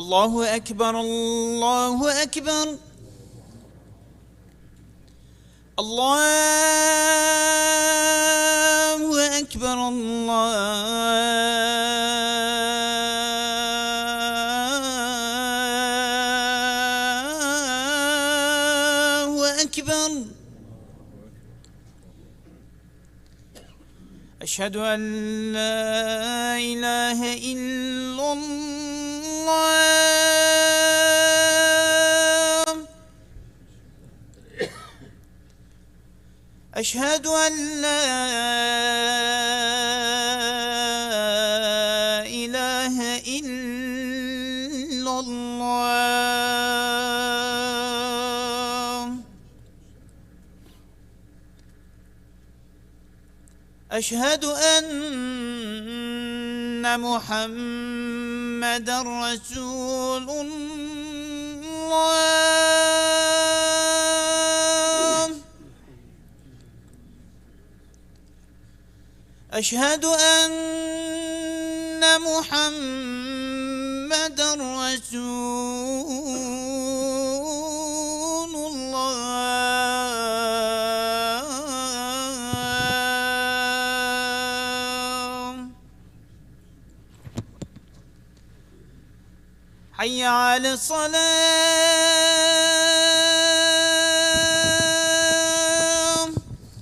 الله أكبر الله أكبر الله أكبر الله أكبر أشهد أن لا إله إلا الله أشهد أن لا إله إلا الله أشهد أن محمدا رسول الله أشهد أن محمدا رسول الله حي على الصلاة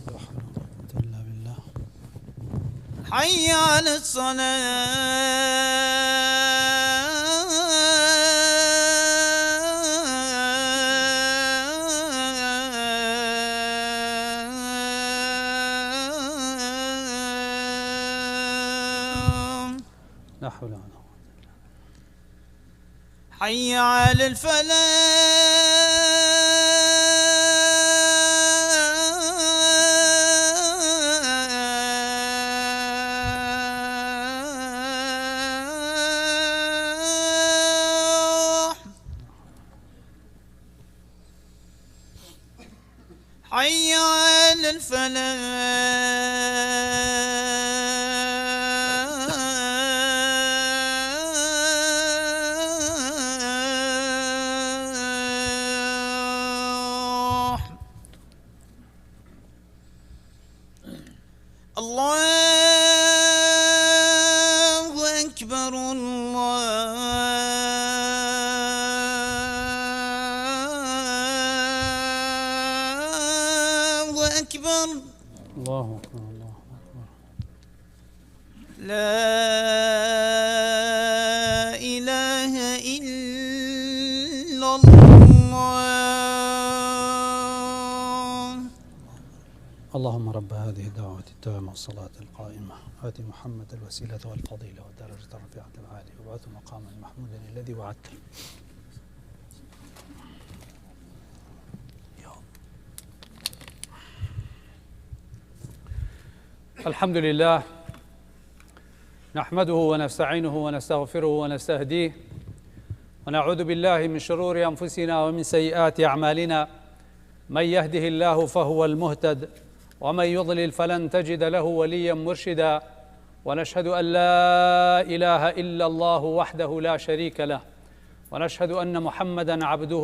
لا حول ولا قوة إلا بالله. حي على الصلاة لا حول ولا قوة. حي على الفلاح حي على الفلاح الله أكبر الله أكبر الله أكبر الله أكبر. لا إله إلا الله. اللهم رب هذه الدعوة التامة والصلاة القائمة، آت محمد الوسيلة والفضيلة والدرجة الرفيعة العالية، وابعثه مقاما محمودا الذي وعدته. الحمد لله نحمده ونستعينه ونستغفره ونستهديه، ونعوذ بالله من شرور أنفسنا ومن سيئات أعمالنا. من يهده الله فهو المهتد، ومن يضلل فلن تجد له وليا مرشدا. ونشهد أن لا إله إلا الله وحده لا شريك له، ونشهد أن محمدا عبده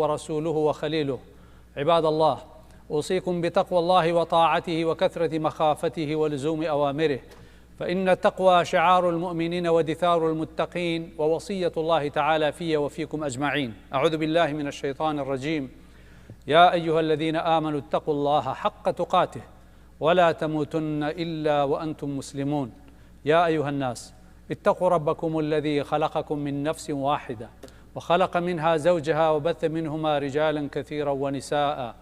ورسوله وخليله. عباد الله، أوصيكم بتقوى الله وطاعته وكثرة مخافته ولزوم أوامره، فإن التقوى شعار المؤمنين ودثار المتقين، ووصية الله تعالى في وفيكم أجمعين. أعوذ بالله من الشيطان الرجيم. يا أيها الذين آمنوا اتقوا الله حق تقاته ولا تموتن إلا وأنتم مسلمون. يا أيها الناس اتقوا ربكم الذي خلقكم من نفس واحدة وخلق منها زوجها وبث منهما رجالا كثيرا ونساء،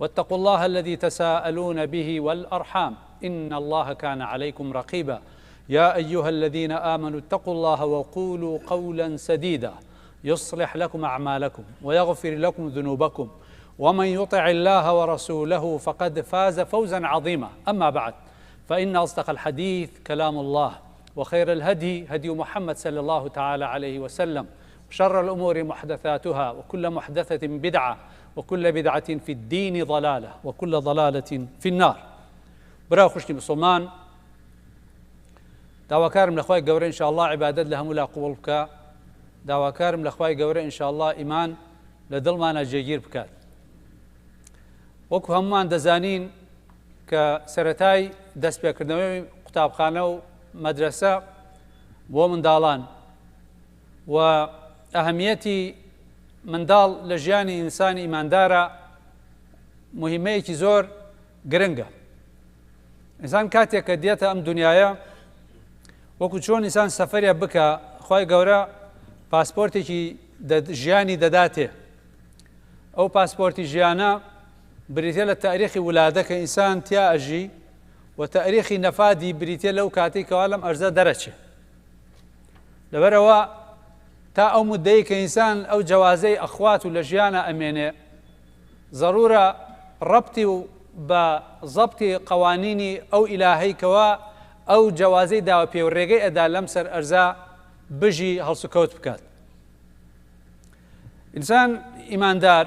واتقوا الله الذي تساءلون به والأرحام إن الله كان عليكم رقيبا. يا أيها الذين آمنوا اتقوا الله وقولوا قولا سديدا يصلح لكم أعمالكم ويغفر لكم ذنوبكم، ومن يطع الله ورسوله فقد فاز فوزا عظيما. أما بعد، فإن أصدق الحديث كلام الله، وخير الهدي هدي محمد صلى الله تعالى عليه وسلم، وشر الأمور محدثاتها، وكل محدثة بدعة، وكل بدعة في الدين ضلالة، وكل ضلالة في النار. برا خوشکی مسلمان، داواکارم لە خوای گەورە ئینشاءڵڵا عیبادەت لە هەموو لا قبوڵ بکە، داواکارم لە خوای گەورە ان شاء اللە ئیمان لە دڵمانا جێگیر بکات. وەکو هەموومان دەزانین کە سەرەتای دەستپێکردنەوەی قوتابخانە و مەدرەسە بۆ منداڵان و ئەهمیەتی منداڵ لە ژیانی ئینسانی ئیماندارە مهمەیەکی زۆر گرنگە. ئینسان کاتێک کە دێتە ئەم دنیاە وەکو چۆن ئینسان سەفەرێ بکە خوای گەورە پاسپۆرتێکی ژیانی دەداتێ ئەو پاسپۆرتی ژیانە بریتە لە تاریخی ولادە کە ئینسان تیا ئەژی و تاریخی نەفادی بریتە لەو کاتێک کەوا لەم ئەرزە دەرەچێ لەبەرەوە تا ئەو مدەی کە ئینسان ئەو جەوازەی ئەخوات و لە ژیانە ئەمێنێ زەرورە ڕەبتی و بە زەبتی قەوانینی ئەو ئیلاهەی کەوا ئەو جەوازەی داوە پێ و ڕێگەی ئەدا لەم سەر ئەرزا بژی هەڵسوکەوت بکات. ئینسان ئیماندار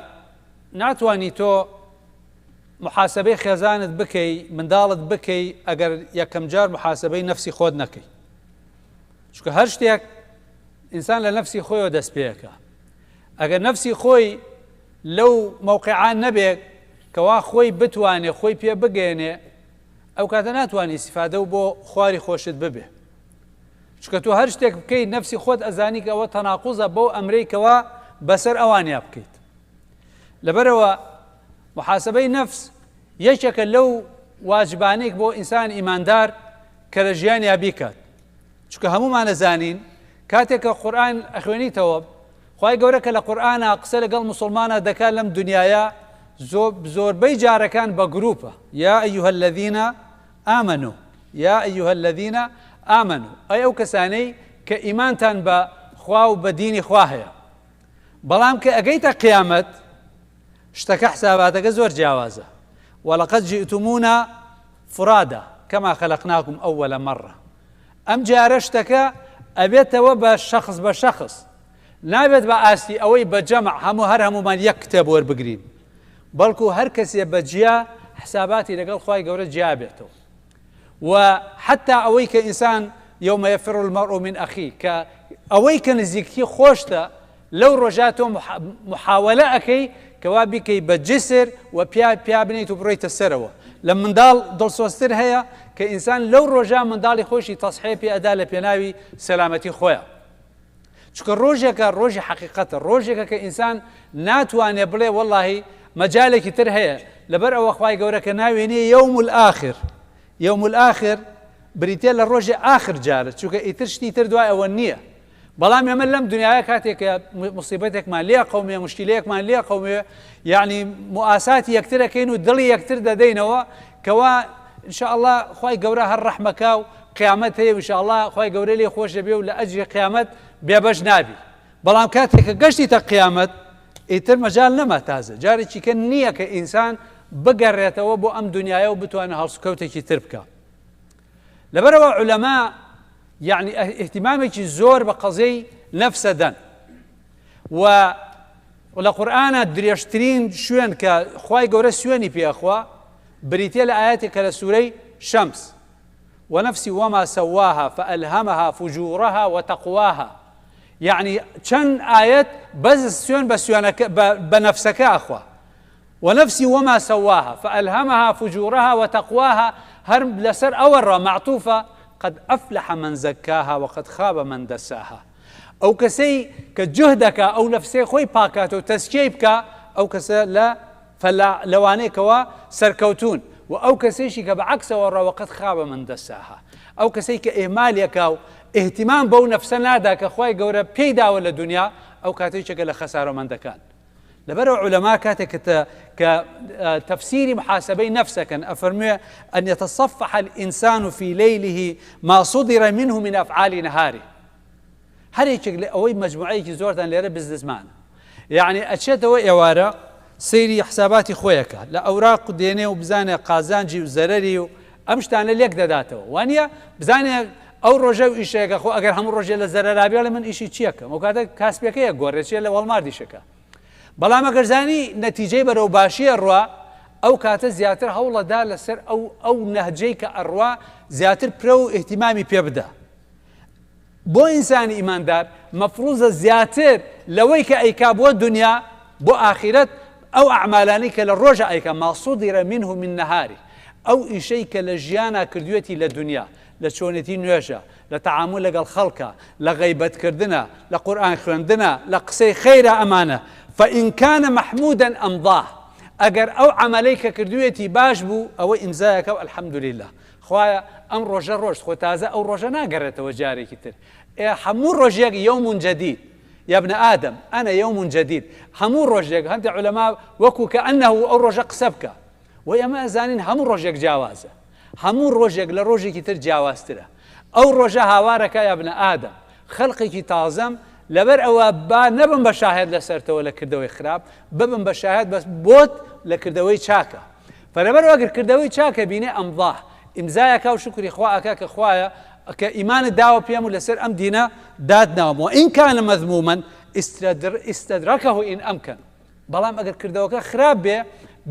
ناتوانی تۆ محاسبەی خێزانت بکەی منداڵت بکەی ئەگەر یەکەم جار محاسبەی نەفسی خۆت نەکەی چونکە هەر شتێک ئینسان لە نەفسی خۆیەوە دەست پێەکە ئەگەر نەفسی خۆی لەو مەوقعە نەبێ کەوا خۆی بتوانێ خۆی پێ بگەێنێ ئەو کاتە ناتوانانی ئیسیفادە و بۆ خواری خۆشت ببێ چونکە تۆ هەر شتێک بکەیت نەفسی خۆت ئەزانی کە ئەوە تەناقوزە بەو ئەمرەی کەوا بەسەر ئەوانیا بکەیت لەبەرەوە محاسبەی نەفس یەکێکە لەو واجبانێک بۆ ئینسان ئیماندار کە لە ژیانیا بیکات چونکە هەموومان ئەزانین کاتێک کە قورئان ئەخوێنیتەوە خوای گەورە کە لە قورئانا قسە لەگەڵ موسڵمانا دەکات لەم دنیایە زۆربەی جارەکان بە گروپە یا ئەیها الذین آمنوا یا ئەیها الذین آمنوا ئەی ئەو کەسانەی کە ئیمانتان بە خوا و بە دینی خوا هەیە بەڵام کە ئەگەیتە قیامەت شتەکە حساباتەکە زۆر جیاوازە ولقد جئتمونا فرادا کما خلقناکم اول مرە ئەم جارە شتەکە ئەبێتەوە بە شەخس بە شەخس نابێت بە ئاستی ئەوەی بە جەمع هەموو هەر هەموومان یەک کتێب وەربگرین بەڵکو هەر کەسێ بە جیا حساباتی لەگەڵ خوای گەورە جیا بێتەوە و حتا ئەوەی کە ئینسان یوم یفر المرء من اخیه کە ئەوەی کە نزیکتی خۆشتە لەو ڕۆژە تۆ محاوەلە ئەکەی کەوا بیکەی بە جسر و پیا پیا بنیت و بڕۆیتە سەرەوە لە منداڵ دڵسۆزتر هەیە کە ئینسان لەو ڕۆژە منداڵی خۆشی تەسحێ پێ ئەدا لە پێناوی سەلامەتی خۆیان چونکە ڕۆژێکە ڕۆژی حەقیقەتە ڕۆژێکە کە ئینسان ناتوانێ بڵێ وەڵاهی مەجالێکی تر هەیە لەبەر ئەوە خوای گەورە کە ناوێنێ یوم الآخر یوم الآخر بریتە لە ڕۆژی ئاخر جارە چونکە ئیتر شتی تر دوای ئەوە نییە بەڵام ئێمە لەم دنیاە کاتێک کە مصیبەتێکمان لێ قومێ مشکلەیەکمان لێ قومێ یعنی موئاساتی یەکترەکەین و دڵی یەکتر دەدەینەوە کەوا ان شاء اللە خوای گەورە هەر ڕەحمەکا و قیامەت هەیە و ان شاء اللە خوای گەورە لێی خۆش دەبێ و لە ئەجری قیامەت بێبەش نابی بەڵام کاتێک کە گەشتیتە قیامەت ئیتر مەجال نەما تازە جارێکی کە نییە کە ئینسان بگەڕێتەوە بۆ ئەم دنیاە و بتوانێت هەڵسوکەوتێکی تر بکە لەبەرەوە عولەما یعنی اهتمامێکی زۆر بە قەزیەی نەفسە دەن و لە قورئانا درێژترین شوێن کە خوای گەورە سوێنی پێ ئەخوا بریتیە لە ئایەتێک کە لە سورەی شەمس ونفس وما سواها فألهمها فجورها وتقواها یعنی چەند ئایەت بەس سوێن بە سوێنەکە بە نەفسەکە ئەخوا ونفس وما سواها فألهمها فجورها وتقواها هەر لەسەر ئەوە ڕا معطوفە قد أفلح من زكاها وقد خاب من دساها ئەو کەسەی کە جوهدەکا ئەو نەفسەی خۆی پاکاتەوە تەزکیەی بکا ئەو کەسە لە فەلا لەوانەی کەوا سەرکەوتوون و ئەو کەسەیشی کە بە عەکسەوە ڕا وقد خاب من دساها ئەو کەسەی کە ئیهمالێکا و ئیهتیمام بەو نەفسە نادا کە خوای گەورە پێی داوە لە دونیا ئەو کاتە یەکێکە لە خەسارۆمەندەکان لەبەرئەوە عولەما کاتێک کە کە تەفسیری محاسبەی نەفس ئەکەن ئەفەرموێ أن يتصفح الإنسان في ليله ما صدر منه من أفعال نهاره هەر یەکێک لە ئەوەی مەجموعەیەکی زۆرتان لێرە بزنسمانە یعنی ئەچێتەوە ئێوارە سەیری حساباتی خۆیەکە لە ئەوراق دێنێ و بزانێ قازانجی و زەرەری و ئەم شتانە لێک دەداتەوە وانە بزانێ ئەو ڕۆژە و ئیشەکە خۆ ئەگەر هەموو ڕۆژێ لە زەرەرابێڵێ من ئیشی چیەکەم ئەو کاتە کاسپەکەیە گۆڕێ چیە لە وەڵماردیشەکە بەڵام ئەگەر زانی نەتیجەی بەرەو باشی ئەڕوا ئەو کاتە زیاتر هەوڵەدا لەسەر ئەو ئەو نەهجەی کە ئەڕوا زیاتر پرە و ئیهتیمامی پێ بدا. بۆ ئینسانی ئیماندار مەفروزە زیاتر لەوەی کە ئەیکا بۆ دنیا بۆ ئاخیرەت ئەو ئەعمالانەی کە لە ڕۆژە ئەیکا ما صدر منه من نهاره ئەو ئیشەی کە لە ژیانا کردوێتی لە دنیا لە چۆنێتی نوێژە لە تەعامول لەگەڵ خەڵکە لە غەیبەت کردنە لە قورئان خوێندنە لە قسەی خەیرە ئەمانە فإن كان محمودا أمضاه ئەگەر ئەو عەمەلەی کە کردوێتی باش بوو ئەوە ئیمزایەکە و الحمدلله خوایە ئەم ڕۆژە ڕۆشت خۆ تازە ئەو ڕۆژە ناگەڕێتەوە جارێکی تر ئێ هەموو ڕۆژێک یوم جدید یا ابن آدم انا یوم جدید هەموو ڕۆژێک هەندێک علەما وەکو کە ئەنه ئەو ڕۆژە قسە بکە و ئێمە ئەزانین هەموو ڕۆژێک جیاوازە هەموو ڕۆژێک لە ڕۆژێکی تر جیاوازترە ئەو ڕۆژە هاوارەکە یا ابن آدم خەلقێکی تازەم لەبەر ئەوە با نەبم بە شاهێد لەسەرتەوە لە کردەوەی خراپ ببم بە شاهێد بەس بۆت لە کردەوەی چاکە فلەبەر ئەگەر کردەوەی چاکە بینێ ئەمضاه ئیمزایەکا و شوکری خوا ئەکا کە خوایە کە ئیمانت داوە پێم و لەسەر ئەم دینە داتناوم وإن كان مذموما استدركه إن أمكن بەڵام ئەگەر کردەوەکە خراپ بێ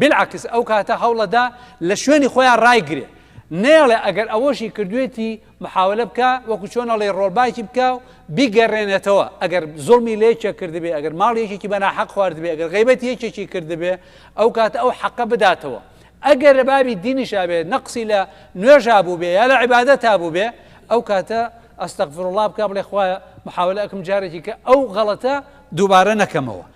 بالعکس ئەو کاتە هەوڵەدا لە شوێنی خۆیان ڕایگرێ نەیەڵێ ئەگەر ئەوەشی کردوێتی محاولە بکا وەکو چۆن ئەڵێی ڕۆڵباکی بکا و بیگەڕێنێتەوە ئەگەر زوڵمی لە یەکێک کردبێ ئەگەر ماڵی یەکێکی بە ناحەق خواردبێ ئەگەر غەیبەتی یەکێکی کردبێ ئەو کاتە ئەو حەقە بداتەوە ئەگەر لە بابی دینیشا بێ نەقسی لە نوێژا بووبێ یا لە عیبادەتا بووبێ ئەو کاتە استغفر الله بکا بڵێ خوایە محاولە ئەکەم جارێکی کە ئەو غەڵەتە دووبارە نەکەمەوە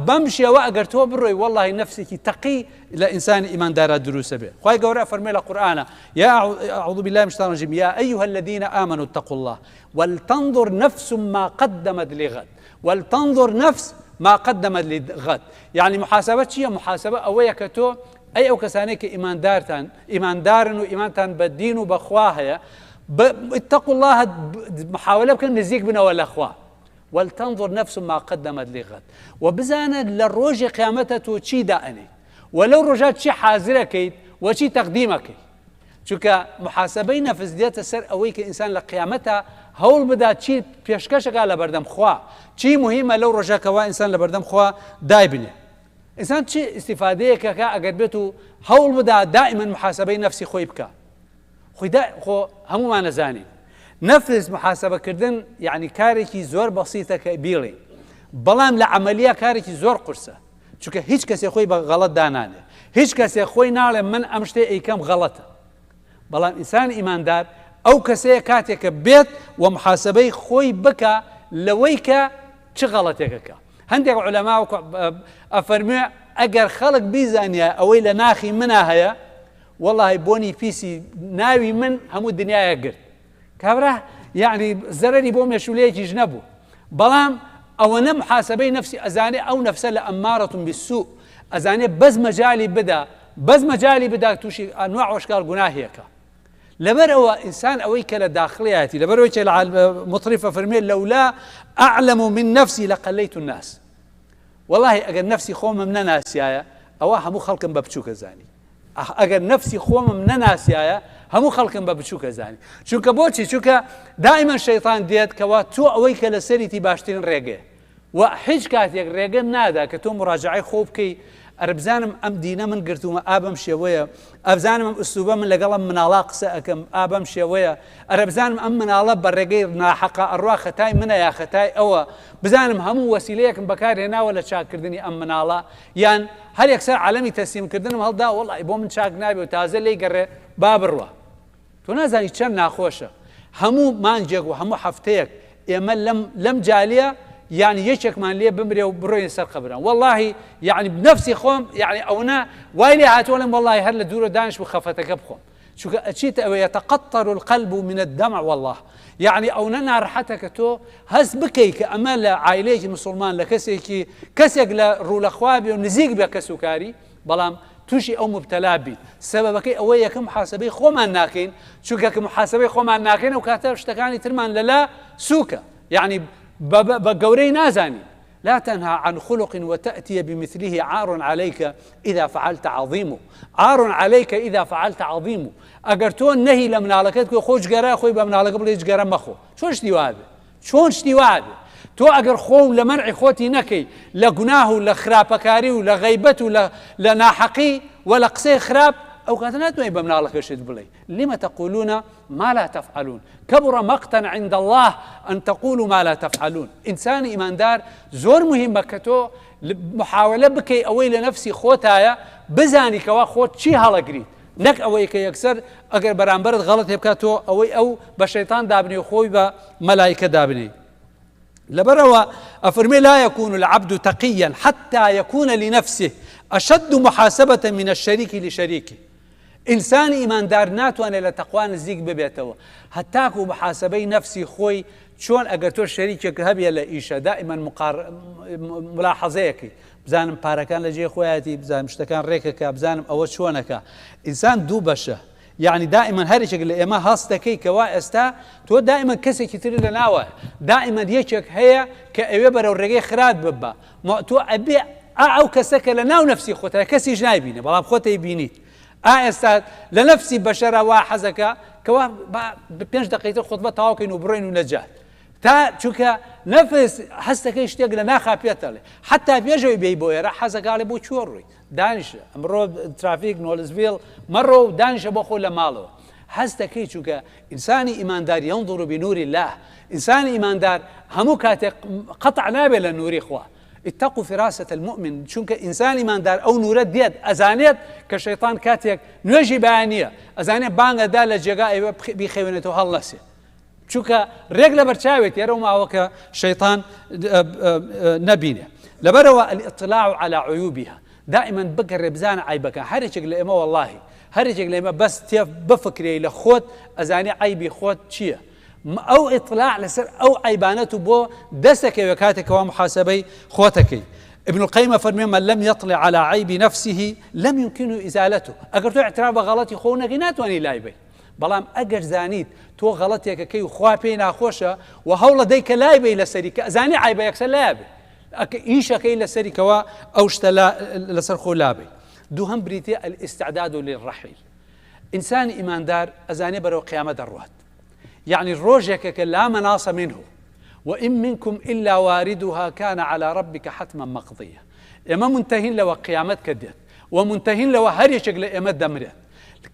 بەم شێوە ئەگەر تۆ بڕۆی وەڵاهی نەفسێکی تەقی لە ئینسانی ئیماندارا دروستە بێ خوای گەورە فەرمێ لە قورئانە یا أعوذ بالله من الشيطان الرجيم يا أيها الذين آمنوا اتقوا الله ولتنظر نفس ما قدمت لغد ولتنظر نفس ما قدمت لغد يعني محاسبة چییە محاسبە ئەوەیە کە تۆ ئەی ئەو کەسانەی کە ئیماندارتان ئیماندارن و ئیمانتان بە دین و بەخوا هەیە اتقوا الله محاولە بکەن نزیک بنەوە لەخوا ولتنظر نفس ما قدمت لغد وە بزانە لە ڕۆژی قیامەتە تۆ چی دائەنێیت وە لەو ڕۆژە چی حازرەکەیت وە چی تەقدیمەکەی چونکە محاسبەی نەفس دێتە سەر ئەوەی کە ئینسان لە قیامەتە هەوڵ بدات چی پێشکەشەکە لە بەردەم خوا چی مهمە لەو ڕۆژە کەوا ئینسان لە بەردەم خوا دایبنێ ئینسان چی ئیستیفادەیەکەکە ئەگەر بێت و هەوڵ بدا دائما محاسبەی نەفسی خۆی بکە خۆی دا خۆ هەموومان ئەزانین نەفس محاسبە کردن یعنی کارێکی زۆر بەسیتە کە بیڵێین بەڵام لە عەمەلیە کارێکی زۆر قورسە چونکە هیچ کەسێ خۆی بە غەڵەت دانانێ هیچ کەسێ خۆی ناڵێ من ئەم شتێ ئەیکەم غەڵەتە بەڵام ئینسان ئیماندار ئەو کەسەیە کاتێک کە بێت و محاسبەی خۆی بکە لەوەی کە چ غەڵەتێکەکە هەندێک علەما ئەفەرموێ ئەگەر خەڵک بیزانە ئەوەی لە ناخی منا هەیە وەڵاهی بۆنی پیسی ناوی من هەموو دنیایەک گرت کابرا یعنی زەرەری بۆ مێشولەیەکیش نەبوو بەڵام ئەوەنە محاسبەی نەفسی ئەزانێ ئەو نەفسە لە ئەمارەتون بالسوء ئەزانێ بەس مەجالی بدا بەس مەجالی بدا تووشی ئەنواع وەشکال گوناهیەکە لەبەر ئەوە ئینسان ئەوەی کە لە داخڵیەتی لەبەر ئەوەی کە لە مطرفە فەرمێ لەولا أعلم من نفسي لقليت الناس والله ئەگەر نەفسی خۆمم نەناسیایە ئەوە هەموو خەڵکم بە بچووکە زانی ئاخ ئەگەر نەفسی خۆمم نەناسیایە هەموو خەڵکم بە بچووک ئەزانی چونکە بۆچی چونکە دائیمەن شەیتان دێت کەوا تۆ ئەوەی کە لەسەریتی باشترین ڕێگەیە و هیچ کاتێک ڕێگە نادا کە تۆ مڕاجعی خۆ بکەی ئەربزانم ئەم دینە من گرتوومە ئابم شێوەیە ئەبزانم ئەم ئوسلوبە من لەگەڵ ئەم مناڵا قسە ئەکەم ئابم شێوەیە ئەرەبزانم ئەم مناڵە بە ڕێگەی ناحەقا ئەڕوا خەتای منە یا خەتای ئەوە بزانم هەموو وەسیلەیەکم بەکارهێناوە لە چاککردنی ئەم مناڵە یان هەر یەکسەر عەلەمی تەسلیم کردنم هەڵدا وەڵی بۆ من چاک نابێ و تازە لێی گەڕێ با بڕوا تۆ نازانی چەند ناخۆشە هەموو مانگێک و هەموو هەفتەیەک ئێمە لەم لەم جالیە یعنی یەکێکمان لێ بمرێ و بڕۆین سەر قەبران واللهی یعنی نفسی خۆم یعنی ئەونا وای لێ هاتووە لەم واللهی هەر لە دوورە دانیش و خەفەتەکە بخۆم چونکە ئەچیتە ئەوێ یتقطر القلب من الدمع واللە یەعنی ئەونە ناڕەحەتە کە تۆ هەست بکەی کە ئەمە لە عایلەیەکی مسوڵمان لە کەسێکی کەسێک لە ڕوو لە خوا بێ و نزیک بێ کەس و کاری بەڵام تووشی ئەو مبتەلا بیت سەبەبەکەی ئەوە یەکەم محاسبەی خۆمان ناکەین چونکە کە محاسبەی خۆمان ناکەین ئەو کاتە شتەکانی ترمان لەلا سووکە یعنی بە گەورەی نازانین لا تنهى عن خلق وتأتي بمثله عار عليك إذا فعلت عظيم عار عليك إذا فعلت عظيم ئەگەر تۆ نەهی لە مناڵەکەت بکەی خۆ جگەرە خۆی بە مناڵەکە بڵێ جگەرە مەخۆ چۆن شتی وابێ چۆن شتی وابێ تۆ ئەگەر خۆ لە مەنعی خۆتی نەکەی لە گوناه و لە خراپەکاری و لە غەیبەت و لە ناحەقی و لە قسەی خراپ ئەو کاتە ناتوانانی بە مناڵەکەشت بڵێ لم تقولون ما لا تفعلون کبر مقتا عند اللە. ان تقولوا ما لا تفعلون. ئینسانی ئیماندار زۆر مهمە کە تۆ محاولە بکەی ئەوەی لە نەفسی خۆتایە بزانی کەوا خۆت چی هەڵەگریت، نەک ئەوەی کە یەکسەر ئەگەر بەرامبەرت غەڵەتێ بکات تۆ ئەوەی ئەو بە شەیتان دابنێ و خۆی بە مەلایکە دابنێی. لەبەرئەوە ئەفەرمێ لا يكون العبد تقيا حتى يكون لنفسه أشد محاسبة من الشريك لشريكه. ئینسانی ئیماندار ناتوانێت لە تەقوا نزیک ببێتەوە هەتاکو محاسبەی نەفسی خۆی چۆن ئەگەر تۆ شەریکێک هەبێ لە ئیشە دائما ملاحەزەیەکەی بزانم پارەکان لە جێی خۆیەتی بزانم شتەکان ڕێکەکە بزانم ئەوە چۆنەکە ئینسان دوو بەشە یعنی دائما هەرێکێک لە ئێمە هەست دەکەی کەوا ئێستا تۆ دائما کەسێکی تری لە ناوە دائما یەکێک هەیە کە ئەوێ بەرەو ڕێگەی خراپ ببە تۆ ئەبێ ئەو کەسە کە لە ناو نەفسی خۆتە کەسیش نایبینێ بەڵام خۆتەی بینیت ئا ئێستا لە نەفسی بەشەرا وا حەزەکا کەوا با پێنج دەقەی تر خوتبە تەواو کەین و بڕۆین و نەجات تا چونکە نەفس هەستەکەی شتێک لە ناخا پێتەڵێ حتا پێشەوەی بێی بۆ ئێرە حەزەکاڵێ بۆ کوێ ڕۆیت دانیشە ئەمڕۆ ترافیک نۆلزڤیل مەڕۆ و دانیشە بۆ خۆ لە ماڵەوە هەستەکەی چونکە ئینسانی ئیماندار ينظر بنور الله ئینسانی ئیماندار هەموو کاتێک قەتع نابێت لە نوری خوا اتقوا فراسە المومن چونکە ئینسانی ئیماندار ئەو نورە دێت ئەزانێت کە شەیتان کاتێک نوێژی بەیانیە ئەزانێت بانگ ئەدا لە جێگا ئەیوە بیخەوێنێتەوە هەڵنەسێ چونکە ڕێک لەبەر چاوێت تێرە و ماوە کە شەیتان نەبینێ لەبەرەوە الاطلاع على عیوبها دائما بگەڕێ بزانە عیبەکە هەرێکێک لە ئێمە واللهی هەرێکێک لە ئێمە بەس تێ بفکرێی لە خۆت ئەزانی عیبی خۆت چییە ئەو ئیطلاع لەسەر ئەو عەیبانەت و بۆ دەستەکەوێ کاتێک کەوا محاسبەی خۆتەکەی. ابن القیم ئەفەرموێ من لم یطلع علی عیب نفسه لم یمکنه ازالته ئەگەر تۆ اعتراف بە غەڵەتی خۆو نەکەی ناتوانی لای بەی بەڵام ئەگەر زانیت تۆ غەڵەتێکەکەی و خوا پێی ناخۆشە و هەوڵە دەی کە لای بەی لەسەری کە ئەزانی عیبە یەکسەر لای بێ ئەکە ئیشەکەی لەسەری کەوا ئەو شتە لەسەر خۆ لابەی. دووهەم بریتیە الاستعداد للرحیل ئینسانی ئیماندار ئەزانێ بەرەو قیامەت دەڕوات یەعنی ڕۆژێکە کە لا مناص منه وان منکم الا واردها کان علی ربک حتما مقضیا ئێمە مونتەهین لەوە قیامەت کە دێت و مونتەهین لەوە هەر یەکێک لە ئێمە دەمرێت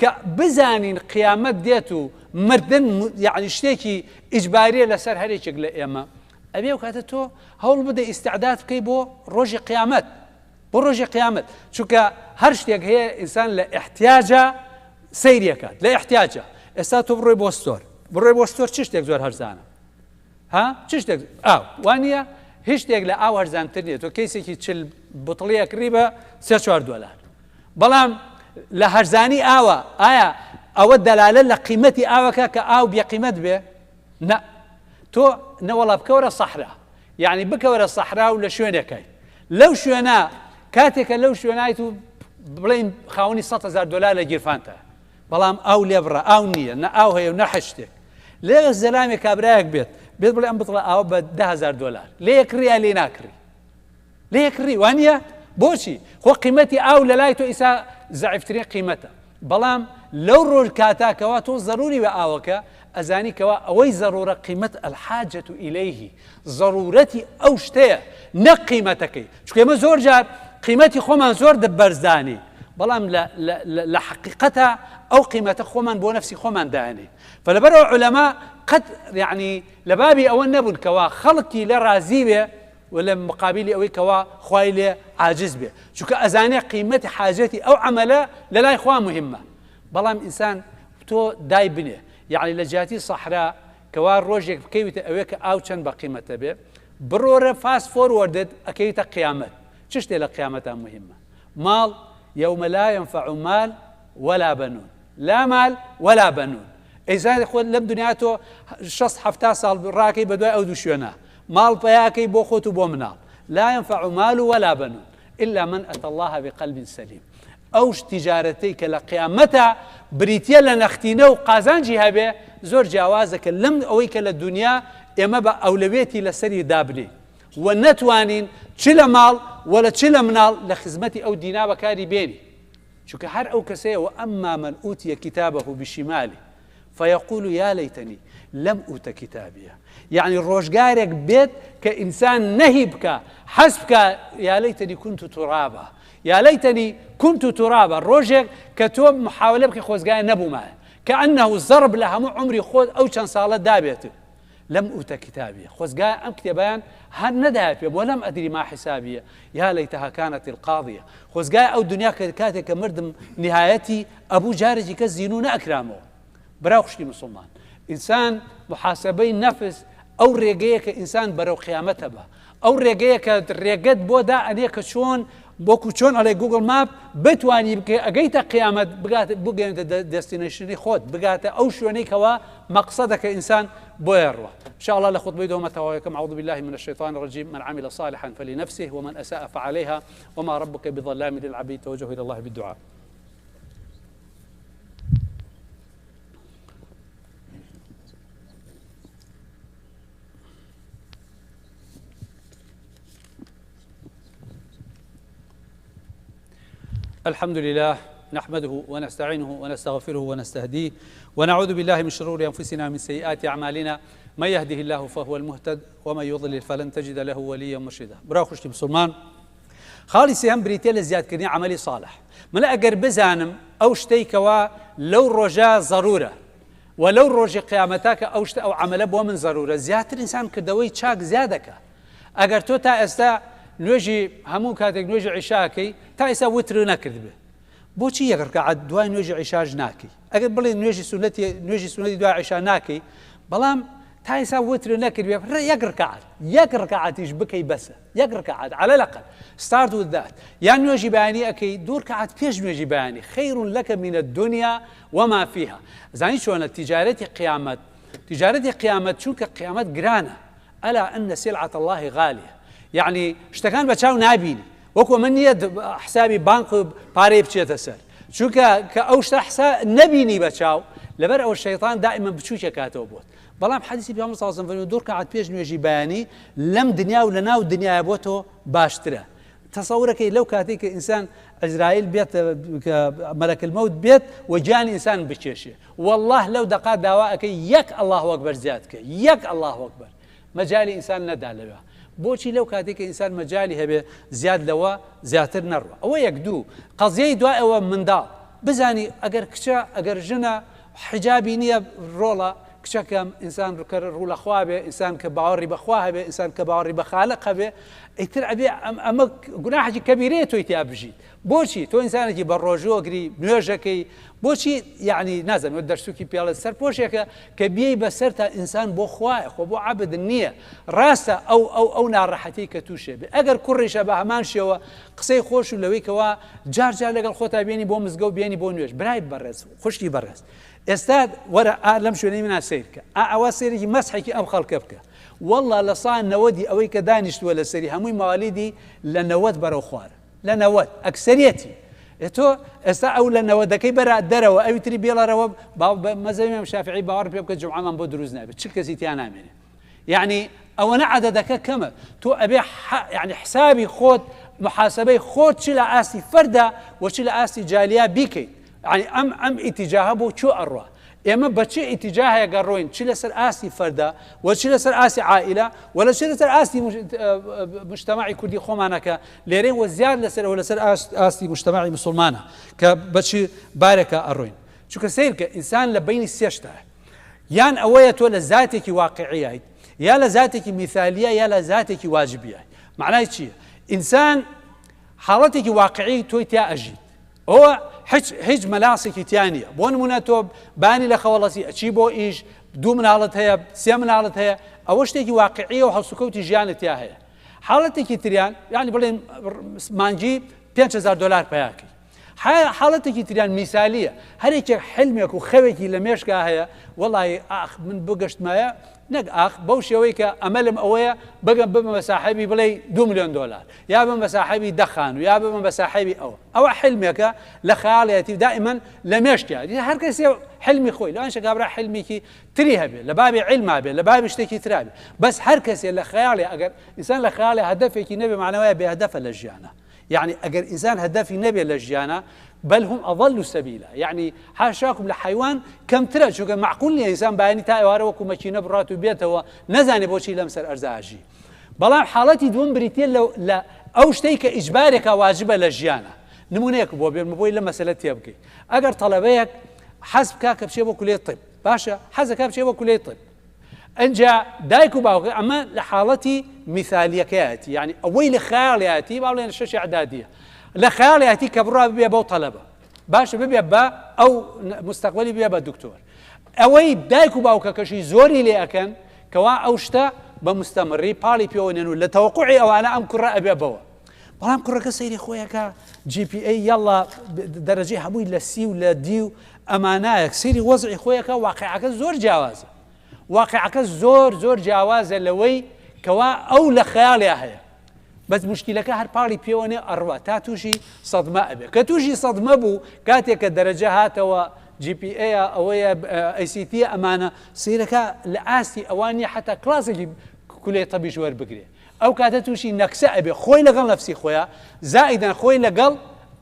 کە بزانین قیامەت دێت و مردن یعنی شتێکی ئیجباریە لەسەر هەر یەکێک لە ئێمە ئەبێ ئەو کاتە تۆ هەوڵ بدە ئیستعداد بکەی بۆ ڕۆژی قیامەت بۆ ڕۆژی قیامەت چونکە هەر شتێک هەیە ئینسان لە ئیحتیاجا سەیری ئەکات لە ئیحتیاجا ئێستا تۆ بڕۆی بۆ store بڕۆی بۆ store چ شتێک زۆر هەرزانە ها چ شتێک ئاو وانە هیچ شتێک لە ئاو هەرزانتر نییە تۆ کەیسێکی چل بوتڵی ئەکڕی بە سێ چوار دۆلار بەڵام لە هەرزانی ئاوە ئایا ئەوە دەلالە لە قیمەتی ئاوەکە کە ئاو بێقیمەت بێ نە تۆ نەوەڵا بکەوەرە سەحرا یەعنی بکەوەرە سەحرا و لە شوێنێکایت لەو شوێنە کاتێکە لەو شوێنایت و بڵێین خاوەنی 100 هەزار دۆلار لە گیرفانتە بەڵام ئاو لێبڕە ئاو نییە نە ئاو هەیە و نە حەج شتێک لێ زەلامێ کابرایەک بێت بێت بڵێ ئەم بتڵە ئاوە بە 10 هەزار دۆلار لێ یەکڕی یا لێ ناکڕی لێ یەکڕی وانە بۆچی خۆ قیمەتی ئاو لە لای تۆ ئیسا زەعیفترین قیمەتە بەڵام لەو ڕۆژ کاتا کەوا تۆ زەروری بە ئاوەکە ئەزانی کەوا ئەوەی زەرورە قیمەت الحاجة الیه زەرورەتی ئەو شتەیە نەک قیمەتەکەی چونکە ئێمە زۆر جار قیمەتی خۆمان زۆر بەرز دانێین بەڵام لە حەقیقەتا ئەو قیمەتە خۆمان بۆ نەفسی خۆمان دانێین فلەبەرەوە عولەما قەت یعنی لە بابی ئەوە نەبوون کەوا خەڵکی لە ڕازی بێ و لە مقابیلی ئەوەی کەوا خوای لێ عاجز بێ چونکە ئەزانێ قیمەتی حاجەتی ئەو عەمەلە لە لای خوا مهمە بەڵام ئینسان تۆ دای بنێ یەعنی لە جیاتی سەحرا کەوا ڕۆژێک بکەویتە ئەوێ کە ئاو چەند بە قیمەتە بێ بڕۆرە fast forward ت ئەکەویتە قیامەت چ شتێ لە قیامەتا مهمە ماڵ یوم لا ينفع مال ولا بنون لا مال ولا بنون ئەیزانی خۆت لەم دنیا تۆ شەست حەفتا ساڵ ڕاکەی بەدوای ئەو دوو شوێنە ماڵ پەیاکەی بۆ خۆت و بۆ مناڵ لا ينفع مال ولا بنون إلا من أتى الله بقلب سليم ئەو تیجارەتەی کە لە قیامەتا بریتیە لە نەختینە و قازانجی هەبێ زۆر جیاوازە کە لەم ئەوەی کە لە دنیا ئێمە بە ئەولەوێتی لەسەری دابنێین و نەتوانین چ لە ماڵ وە لە چ لە مناڵ لە خزمەتی ئەو دینا بەکاری بێنی چونکە هەر ئەو کەسەیە وأما من أوتي كتابه بشماله فیقول یا لیتنی لم اوت کتابیە یەعنی ڕۆژگارێک بێت کە ئینسان نەهی بکا حەز بکا یا لیتنی کنت ترابا یا لیتنی کنت ترابا ڕۆژێک کە تۆ محاولە بکەی خۆزگایە نەبوومایە کەئەنه زەڕب لە هەموو عومری خۆت ئەو چەند ساڵە دابێت. لم أوت كتابيە، خۆزگا ئەم کتێبەیان هەر نەدایە پێم، ولم أدر ما حسابيە، یا لیتها کانت القاضیە، خۆزگایە ئەو دنیا کە کاتێک کە مردم نیهایەتی ئەبوو جارێکی کەس زینوو نەئەکرامەوە. برا و خوشکی موسڵمان، ئینسان محاسبەی نەفس ئەو ڕێگەیە کە ئینسان بەرەو قیامەتە بە، ئەو ڕێگەیە کە ڕێگەت بۆ دائەنێ کە چۆن وەکو چۆن ئەڵێ Google Map بتوانی بکەی ئەگەیتە قیامەت بگات بگەێنتە destination ی خۆت بگاتە ئەو شوێنەی کەوا مەقسەدە کە ئینسان بۆیە ڕوە إن شاء الله لە خوتبەی دۆمە تەواوەکەم أعوذ بالله من الشيطان الرجيم من عمل صالحا فلنفسه ومن أساء فعليها وما ربك بظلام للعبيد توجه إلى الله بالدعاء. الحمد لله نحمده ونستعينه ونستغفره ونستهديه ونعوذ بالله من شرور أنفسنا من سيئات أعمالنا من يهده الله فهو المهتد ومن يضلل فلن تجد له وليا مرشدا. برا خوشکی مسلمان، خاڵی سێهەم بریتیە لە زیادکردنی عەمەلی صالح. من ئەگەر بزانم ئەو شتەی کەوا لەو ڕۆژە زەرورە و لەو ڕۆژی قیامەتا کە ئەو شتە ئەو عەمەلە بۆ من زەرورە، زیاتر ئینسان کردەوەی چاک زیادەکا. ئەگەر تۆ تا ئێستا نوێژی هەموو کاتێک نوێژی عیشا ئەکەی تا ئێستا وتر نەکردبێ، بۆچی یەک ڕکعەت دوای نوێژی عیشاش ناکەی؟ ئەگەر بڵێ نوێژی سوننەتی نوێژی سوننەتی دوای عیشا ناکەی، بەڵام تا ئێستا وتر نەکردبێ یەک ڕکعەت یەک ڕکعەتیش بکەی بەسە، یەک ڕکعەت على الأقل start with that. یان نوێژی بەیانی ئەکەی دوو ڕکعەت پێش نوێژی بەیانی، خير لك من الدنيا وما فيها. زانی چۆنە تیجارەتی قیامەت؟ تیجارەتی قیامەت چونکە قیامەت گرانە، ألا إن سلعة الله غالية، یەعنی شتەکان بە چاو نابینی، وەکو من نییە حسابی بانک پارەی بچێتە سەر، چونکە کە ئەو شتە حسا نەبینی بە چاو، لەبەر ئەو شەیطان دائما بچووکێ کاتەوە بۆت. بەڵام حەدیسی پێغەمبەر صلی الله علیه و سلم فەرمووی دوو ڕکعەت پێش نوێژی بەیانی لەم دنیا و لەناو دنیاە بۆ تۆ باشترە. تەسەورەکەی لەو کاتێک کە ئینسان عزرائیل بێت کە مەلەک المەوت بێت و گیانی ئینسان بکێشێ، والله لەو دەقا داوا ئەکەی یەک الله ئەکبەر زیاد کە، یەک الله ئەکبەر مەجالی ئینسان نەدا لەوێ. بۆچی لەو کاتێک کە ئینسان مەجالی هەبێ زیاد لەوە زیاتر نەڕوە؟ ئەوە یەک. دوو قەزیەی دوای ئەوە منداڵ بزانی ئەگەر کچە ئەگەر ژنە حیجابی نییە ڕۆڵە کچەکەم، ئینسان کە ڕوو لە خوا بێ، ئینسان کە باوەڕی بەخوا هەبێ، ئینسان کە باوەڕی بە خالق هەبێ، ئیتر ئەبێ ئەمە گوناحێکی کەبیرەیە تۆی تیا بژیت. بۆچی تۆ ئینسانێکی بە ڕۆژوو ئەگری نوێژەکەی بۆچی یعنی نازانم دەرسوکی پێڵێت سەرپۆشێکە کە بیەی بەسەر تا ئینسان بۆ خوایە، خۆ بۆ عەبد نییە. ڕاستە ئەو ئەو ئەو ناڕەحەتی کە تووشێ بێ، ئەگەر کوڕیشە بە هەمان شێوە قسەی خۆش و لەوەی کەوا جار جار لەگەڵ خۆتا بێنی بۆ مزگەوت بێنی بۆ نوێژ. برای بەڕێز خوشکی بەڕێز ئێستا وەرە ئا لەم شوێنەی منا سەیر بکە، ئا ئەوە سەیرێکی مەسحێکی ئەم خەڵکە بکە، والله لە سا نەوەدی ئەوەی کە دانیشتووە لەسەری هەمووی موالیدی لە نەوەد بەرەو خوارە، لە نەوەد ئەکسەریەتی. تۆ ئێستا ئەو لە نەوەدەکەی بەرە دەرەوە ئەوی تری بێڵەرەوە، مەزهەبی ئیمام شافعی باوەڕ پێ بکە جومعەمان بۆ دروست نابێت، 40 کەسی تیا نامێنێ. یعنی ئەوەنە عەدەدەکە کەمە، تۆ ئەبێ یعنی حسابی خۆت محاسبەی خۆت چ لە ئاستی فەردا و چ لە ئاستی جالیا بیکەیت. یعنی ئەم ئەم ئیتیجاهە بۆ کوێ ئەڕوا؟ ئێمە بە چ ئیتیجاهێک ئەڕۆین، چ لەسەر ئاستی فەردا و چ لەسەر ئاستی عائیلە و لە چ لەسەر ئاستی مجتەمەعی کوردی خۆمانە کە لێرەی و زیاد لەسەر ئەوە لەسەر ئاستی مجتەمەعی مسوڵمانە کە بە چ بارێکە ئەڕۆین. چونکە سەیر کە ئینسان لە بەینی سێ شتایە، یان ئەوەیە تۆ لە زاتێکی واقعیایت، یا لە زاتێکی میثالیە، یا لە زاتێکی واجبیایت. معنای چییە؟ ئینسان حاڵەتێکی واقعی تۆی تیا ئەژیت، ئەوە هیچ هیچ مەلاسێکی تیا نییە. بۆ نمونە تۆ بانی لە خەوەڵەسی ئەچی بۆ ئیش، دوو مناڵت هەیە، سێ مناڵت هەیە، ئەوە شتێکی واقعیە و هەڵسوکەوتی ژیانت تیا هەیە. حاڵەتێکی تریان یعنی بڵێن مانگی 5000 دلار پیاکەی. حاڵەتێکی تریان میسالیە، هەرێکێک حلمێک و خەوێکی لە مێشکا هەیە، وەڵی ئاخ من بگەشتمایە، نەک ئاخ بەو شێوەی کە ئەمەلم ئەوەیە بگەم ببم بە ساحێبی بڵێ 2 میلیۆن دلار، یا ببم بە ساحێبی دە خانوو، یا ببم بە ساحێبی ئەوە. ئەوە حلمێکە لە خەیاڵیەتی و دائما لە مێشکیا. هەر کەسێ حلمی خۆی، لەوانشە کابرا حلمێکی تری هەبێ، لە بابی عیلما بێ، لە بابی شتێکی ترا بێ، بەس هەر کەسێ لە خەیاڵی، ئەگەر ئینسان لە خەیاڵی هەدەفێکی نەبێ معناوەیە بێ هەدەفە لە ژیانە. یعنی ئەگەر ئینسان هەدەفی نەبێ لە ژیانە، بل هم أضل سبيلا، یعنی حاشاکم لە حیوان کەمترە، چونکە معقول نییە ئینسان بەیانی تا ئێوارە وەکو مەکینە بڕات و بێتەوە نەزانێ بۆچی لەم سەر ئەرزا ئەژی. بەڵام حاڵەتی دووەم بریتیە لە ئەو شتەی کە ئیجبارێکە واجبە لە ژیانە. نمونەیەک بۆ بێنمە بۆی لە مەسەلە تێبگەی. ئەگەر تەڵەبەیەک حەز بکا کە بچێ بۆ کولێی طب، باشە حەزەکا بچێ بۆ کولێی طب، ئەنجا دایک و باوکە ئەمە لە حاڵەتی میثالیەکەیەتی، یعنی ئەوەی لە خەیاڵیەتی، با بڵێن شەشی ئەعدادیە، لە خەیاڵیەتی کە بڕوا ببێ بەو تەلەبە باشە، ببێ بە ئەو مستەقبەلی، ببێ بە دکتۆر. ئەوەی دایک و باوکەکەشی زۆری لێ ئەکەن کەوا ئەو شتە بە مستەمڕی پاڵی پێوە نێن و لە تەوەقوعی ئەوانە ئەم کوڕە ئەبێ بەوە. بەڵام کوڕەکە سەیری خۆیەکە GPA یەڵا دەرەجەی هەمووی لە سی و لە دی و ئەمانایەک، سەیری وەزعی خۆیەکە، واقعەکە زۆر جیاوازە، واقعەکە زۆر زۆر جیاوازە لەوەی کەوا ئەو لە خەیاڵیا هەیە. بەس مشکلەکە هەر پاڵی پێوەنێ ئەڕوا تا تووشی سەدمە ئەبێ. کە تووشی سەدمە بوو، کاتێک کە دەرەجە هاتەوە GPA ئەوەیە ACT ئەمانە، سیرەکە لە ئاستی ئەوان نییە حتا کلاسێکی کولێ تەبیش وەربگرێ. ئەو کاتە تووشی نەکسە ئەبێ، خۆی لەگەڵ نەفسی خۆیان، زائیدەن خۆی لەگەڵ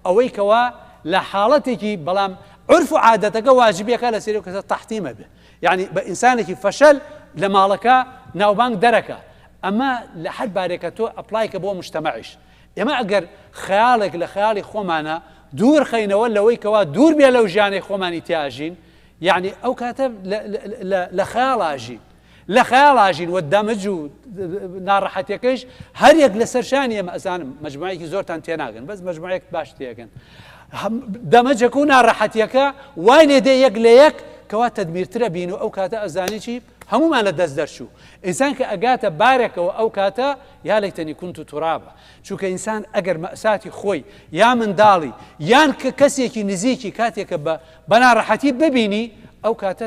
ئەوەی کەوا لە حاڵەتێکی، بەڵام عرف و عادەتەکە واجبیەکە لە سەری کەسە تەحتیمە بێ، یعنی بە ئینسانێکی فەشەل لە ماڵەکە ناوبانگ دەرەکە. ئەمە لە هەر بارێکە تۆ apply کە بۆ مجتەمەعیش. ئێمە ئەگەر خەیاڵێک لە خەیاڵی خۆمانە دوور خەینەوە لەوەی کەوا دوور بێ لەو ژیانەی خۆمانی تیاژین، یعنی ئەو کاتە لە خەیاڵاژین، لە خەیاڵاژین و دەمج و ناڕەحەتیەکەیش هەر یەک لەسەر شانی ئێمە. ئەزانم مەجموعەیەکی زۆرتان تێناگەن، بەس مەجموعەیەک باش تێگەن. دەمەجەکە و ناڕەحەتیەکە وای لێ دێ یەک لە یەک کەوا تەدمیرترە بین و ئەو کاتە ئەزانی چی هەمومان لە دەست دەرچوو. ئینسان کە ئەگاتە بارێکەوە ئەو کاتە یا لەیتەنی کونت تورابە، چونکە ئینسان ئەگەر مەساتی خۆی یا منداڵی یان کە کەسێکی نزیکی کاتێکە بە ناڕەحەتی ببینی، ئەو کاتە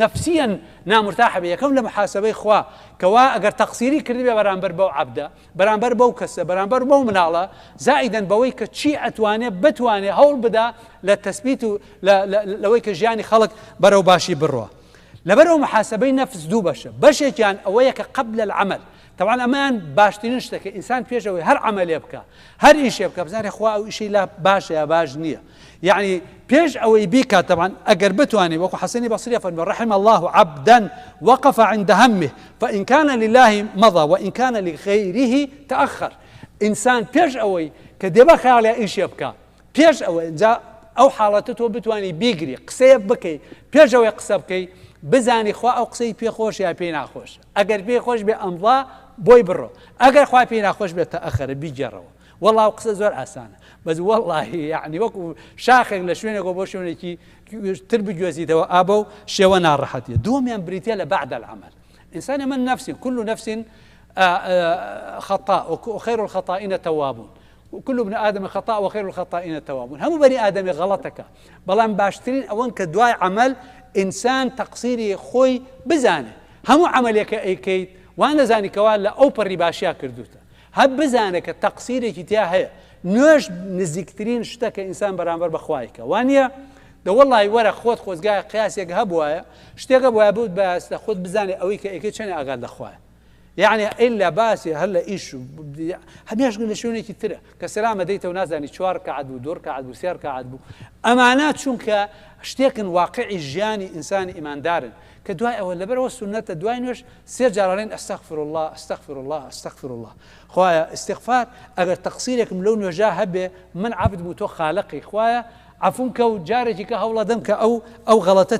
نەفسیەن نامرتاحە بێ. یەکەم لە محاسبەی خوا کەوا ئەگەر تەقسیری کردبێ بەرامبەر بەو عەبدە، بەرامبەر بەو کەسە، بەرامبەر بەو مناڵە، زائیدەن بەوەی کە چی ئەتوانێ بتوانێ هەوڵ بدا لە تەسبیت و لەوەی کە ژیانی خەڵک بەرەو باشی بڕوا. لەبەرەوە محاسبەی نەفس دوو بەشە، بەشێکیان ئەوەیە کە قبل العمل، طبعا ئەمەیان باشترین شتە کە ئینسان پێش ئەوەی هەر عەمەلێ بکا، هەر ئیشێ بکا، بزانێ خوا ئەو ئیشەی لا باشە یا باش نییە. یعنی پێش ئەوەی بیکات، طبعا ئەگەر بتوانێ وەکو حەسەنی بەصری فەرمی رحم الله عبدا وقف عند همه فإن كان لله مضى وإن كان لغيره تأخر. ئینسان پێش ئەوەی کە دێ بە خەیاڵیا ئیشێ بکا، پێش ئەوە جا ئەو حاڵەتە تۆ بتوانی بیگری قسەیە بکەی، پێش ئەوەی قسە بکەی بزانی خوا ئەو قسەی پێ خۆش یا پێی ناخۆش. ئەگەر پێی خۆش بێ ئەمڕا بۆی بڕۆ، ئەگەر خوا پێی ناخۆش بێت تەئەخەرە بیگێڕەوە. وەڵا ئەو قسە زۆر ئاسانە، بەس وەڵڵاهی یعنی وەکو شاخێک لە شوێنێکەوە بۆ شوێنێکی تر بگوێزیتەوە ئابە و شێوە ناڕەحەتیە. دووەمیان بریتیە لە بعد العمل. ئینسان ئێمە نەفسی كل نفس خطاء وخير الخطائين التوابون، كل ابن آدم خطاء وخير الخطائين التوابون. هەموو بەنی ئادەمی غەڵەتەکە، بەڵام باشترین ئەوەن کە دوای عەمەل ئینسان تەقسیری خۆی بزانێ. هەموو عەمەلێکە ئەیکەیت وا نەزانی کەوا لە ئەو پەڕی باشیا کردوتە، هەر بزانە کە تەقسیرێکی تیا هەیە. نوێژ نزیکترین شتە کە ئینسان بەرامبەر بە خوایکە، وانە؟ دە وەڵی وەرە خۆت خۆزگایە قیاسێک هەبوایە، شتێکە بوایە بوت بەستە خۆت بزانێ ئەوەی کە ئەیکەی چەنێ ئاگات لە خوایە. یعنی ئیلا باسی هەر لە ئیش و هەمێش لە شوێنێکی ترە کە سەلامە دەیتەوە نازانی 4 رکعت بوو، 2 رکعت بوو، 3 رکعت بوو. ئەمانە چونکە شتێکن واقعی ژیانی ئینسانی ئیماندارن کە دوای ئەوە لەبەرەوە سوننەتە دوای نوێژ سێ جار ئەڵێن ئەستەغفر الله ئەستەغفر الله ئەستەغفر الله. خوایە ئیستیغفار ئەگەر تەقسیرێکم لەو نوێژا هەبێ، من عەبدم و تۆ خالقی، خوایە عەفوم کە و جارێکی کە هەوڵەدەم کە ئەو غەڵەتە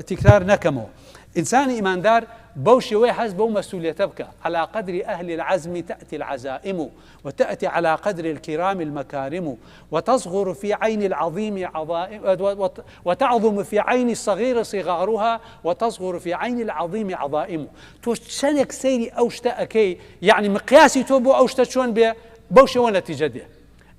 تکرار نەکەمەوە. ئینسانی ئیماندار بەو شێوەی حەز بەو مەسئولیەتە بکە. على قدر أهل العزم تأتي العزائم وتأتي على قدر الكرام المكارم وتصغر في عين العظيم عظائم وتعظم في عين الصغير صغارها وتصغر في عين العظيم عظائم. تۆ چەندێک سەیری ئەو شتە ئەکەی، یعنی مقیاسی تۆ بۆ ئەو شتە چۆن بێ بەو شێوە نەتیجە دێ.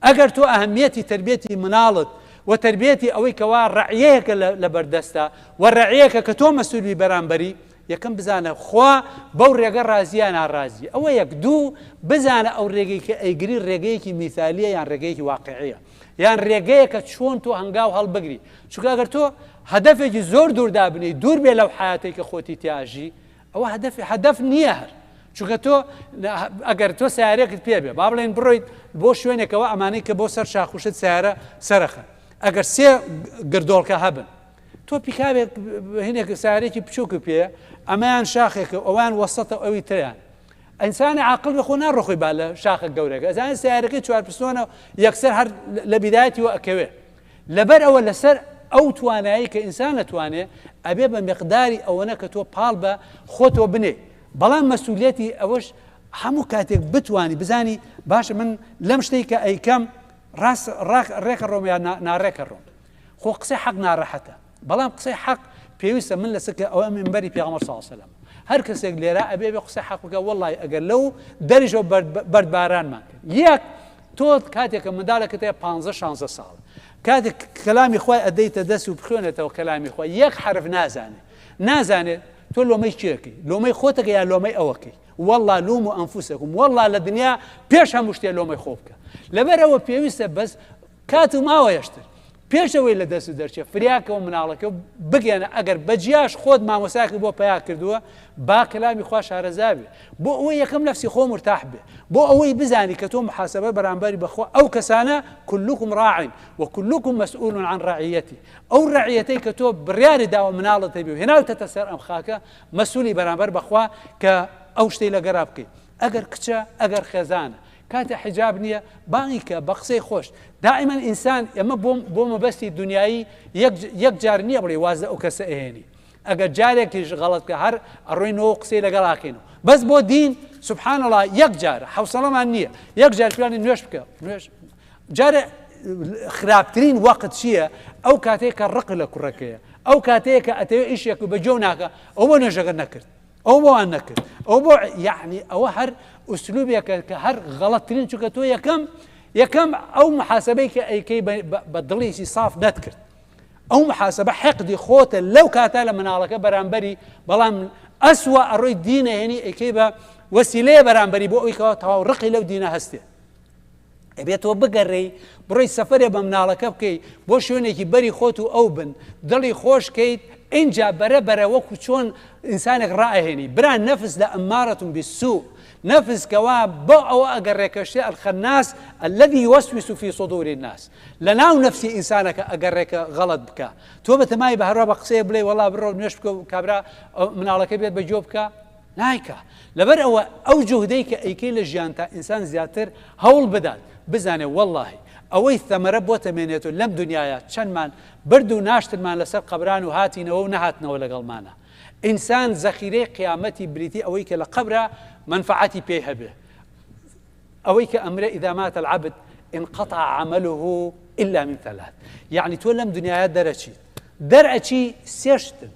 ئەگەر تۆ ئەهمیەتی تربیەتی مناڵت و تربیەتی ئەوەی کەوا ڕعیەیەکە لە بەردەستە و ڕعیەکە کە تۆ مەسئولی بەرامبەری، یەکەم بزانە خوا بەو ڕێگە ڕازیە ناڕازی. ئەوە یەک. دوو بزانە ئەو ڕێگەی کە ئەیگری ڕێگەیەکی میثالیە یان ڕێگەیەکی واقعیە، یان ڕێگەیەکە چۆن تۆ هەنگاو هەڵبگری. چونکە ئەگەر تۆ هەدەفێکی زۆر دوور دابنێی، دوور بێ لەو حیاتەی کە خۆتی تیاژی، ئەوە هەدەف نییە هەر. چونکە تۆ ئەگەر تۆ سیارێکت پێ بێ، با بڵێن بڕۆیت بۆ شوێنێکەوە ئەمانەی کە بۆ سەر شاخوشت سیارە سەرەخەن، ئەگەر سێ گردۆڵکە هەبن، تۆ پیکابێک هینێک سیارێکی بچووک پێ، ئەمەیان شاخێکە، ئەوان وەسەتە ئەوی تریان. ئینسانی عاقڵ بێ خۆ ناڕۆ خۆی با لە شاخە گەورەکە، ئەزانێ سیارەکەی چوار پستۆنە یەکسەر هەر لە بیدایەتیوە ئەکەوێ. لەبەر ئەوە لەسەر ئەو توانایی کە ئینسان ئەتوانێ ئەبێ بە میقداری ئەوەنە کە تۆ پاڵ بە خۆتەوە بنێی بەڵام مەسولیەتی ئەوەش هەموو کاتێک بتوانی بزانی باشە من لەم شتەی کە ئەیکەم ڕاست ڕێکە ڕۆم یا ناڕێکە ڕۆم خۆ قسەی حەق ناڕەحەتە بەڵام قسەی حەق پێویستە من لەسەر کە ئەوە منبەری پێغەمبەر صلی الله علیه و سلم هەر کەسێک لێرە ئەبێ بێ قسەی حەق بکە وەڵی ئەگەر لەو دەریشەوە بەردبارانمان کرد یەک تۆ کاتێک کە منداڵێکت هەیە پانزە شانزە ساڵ کاتێک کەلامی خوای ئەدەیتە دەست و بخوێنێتەوە کەلامی خوای یەک حەرف نازانێ نازانێت تۆ لۆمەی کێکەی لۆمەی خۆتەکە یا لۆمەی ئەوەکەی والله لوموا أنفسكم والله لە دنیا پێش هەموو شتێ لۆمەی خۆ بکە لەبەرەوە پێویستە بەس کات و ماوە یەشتر پێش ئەوەی لە دەستت دەرچێ فریاکەوە مناڵەکە و بگەنە ئەگەر بە جیاش خۆت مامۆسایەکت بۆ پەیا کردووە با کەلامی خوا شارەزا بێ بۆ ئەوەی یەکەم نەفسی خۆ مرتاح بێ بۆ ئەوەی بزانی کە تۆ محاسبە بەرامبەری بەخوا ئەو کەسانە كلكم راع وكلكم مسؤول عن رعيته ئەو ڕعیەتەی کە تۆ بڕیاری داوە مناڵت هەبێ و هێناوتەتە سەر ئەم خاکە مەسولی بەرامبەر بەخوا کە ئەو شتەی لەگەرا بکەی ئەگەر کچە ئەگەر خێزانە کاتێ حیجاب نیە بانگی کە بە قسەی خۆش دائیمەن ئینسان ئێمە بۆ بۆ مەبەستی دنیایی یەک یەک جار نییە بڵێ واز لە ئەو کەسە ئەهێنی ئەگەر جارێکیش غەڵەت بکە هەر ئەڕۆینەوە قسەی لەگەڵ ئاکەینەوە بەس بۆ دین سبحان الله یەک جارە حەوسەڵەمان نییە یەک جار پیانی نوێژ بکە نوێژ جارێ خراپترین وەقت چییە ئەو کاتەیە کە ڕق لە کوڕەکەیە ئەو کاتەیە کە ئەتەوێ ئیشێک بە جۆ ناکە ئەو بۆ نوێژەکە نەکرد ئەو بۆوان نەکرد ئەو بۆ یەعنی ئەوە هەر ئوسلوبێکە کە هەر غەڵەتترین چونکە تۆ یەکەم یەکەم ئەو محاسبەی کە ئەیکەی بە دڵێکی ساف نەتکرد ئەو محاسبە حقدی خۆتە لەو کاتە لە مناڵەکە بەرامبەری بەڵام ئەسوە ئەڕۆی دینە هێنی ئەیکەی بە وەسیلەیە بەرامبەری بۆ ئەوی کەوا تەواو ڕقی لەو دینە هەستێ ئەبێت تۆ بگەڕێی بڕۆی سەفەرێ بە مناڵەکە بکەی بۆ شوێنێکی بەری خۆت و ئەو بن دڵی خۆش کەیت ئینجا بەرە بەرە وەکو چۆن ئینسانێک ڕائەهێنی برا نەفس لە ئەمارەتون بالسوء نەفس کەوا بۆ ئەوە ئەگەڕێ کە شتێ الخناس الذي يوسوس في صدور الناس لە ناو نەفسی ئینسانەکە ئەگەڕێ کە غەڵەت بکا تۆ بەتەمای بە هەروا بە قسەیە بڵێ وەڵا بڕۆ نوێژ بکە و کابرا مناڵەکە بێت بە گۆ بکە نایکا لەبەر ئەوە ئەو جوهدەی کە ئەیکەی لە ژیانتا ئینسان زیاتر هەوڵ بدات بزانێ وەڵاهی ئەوەی ثەمەرە بۆت ئەمێنێت و لەم دونیایە چەندمان برد و ناشتنمان لەسەر قەبران و هاتینەوە و نەهاتنەوە لەگەڵمانا ئینسان زەخیرەی قیامەتی بریتی ئەوەی کە لە قەبرا مەنفەعەتی پێی هەبێ ئەوەی کە ئەمرێ اذا مات العبد انقطع عمله الا من ثلاث یەعنی تۆ لەم دنیایە دەرەچیت دەرئەچی سێ شتن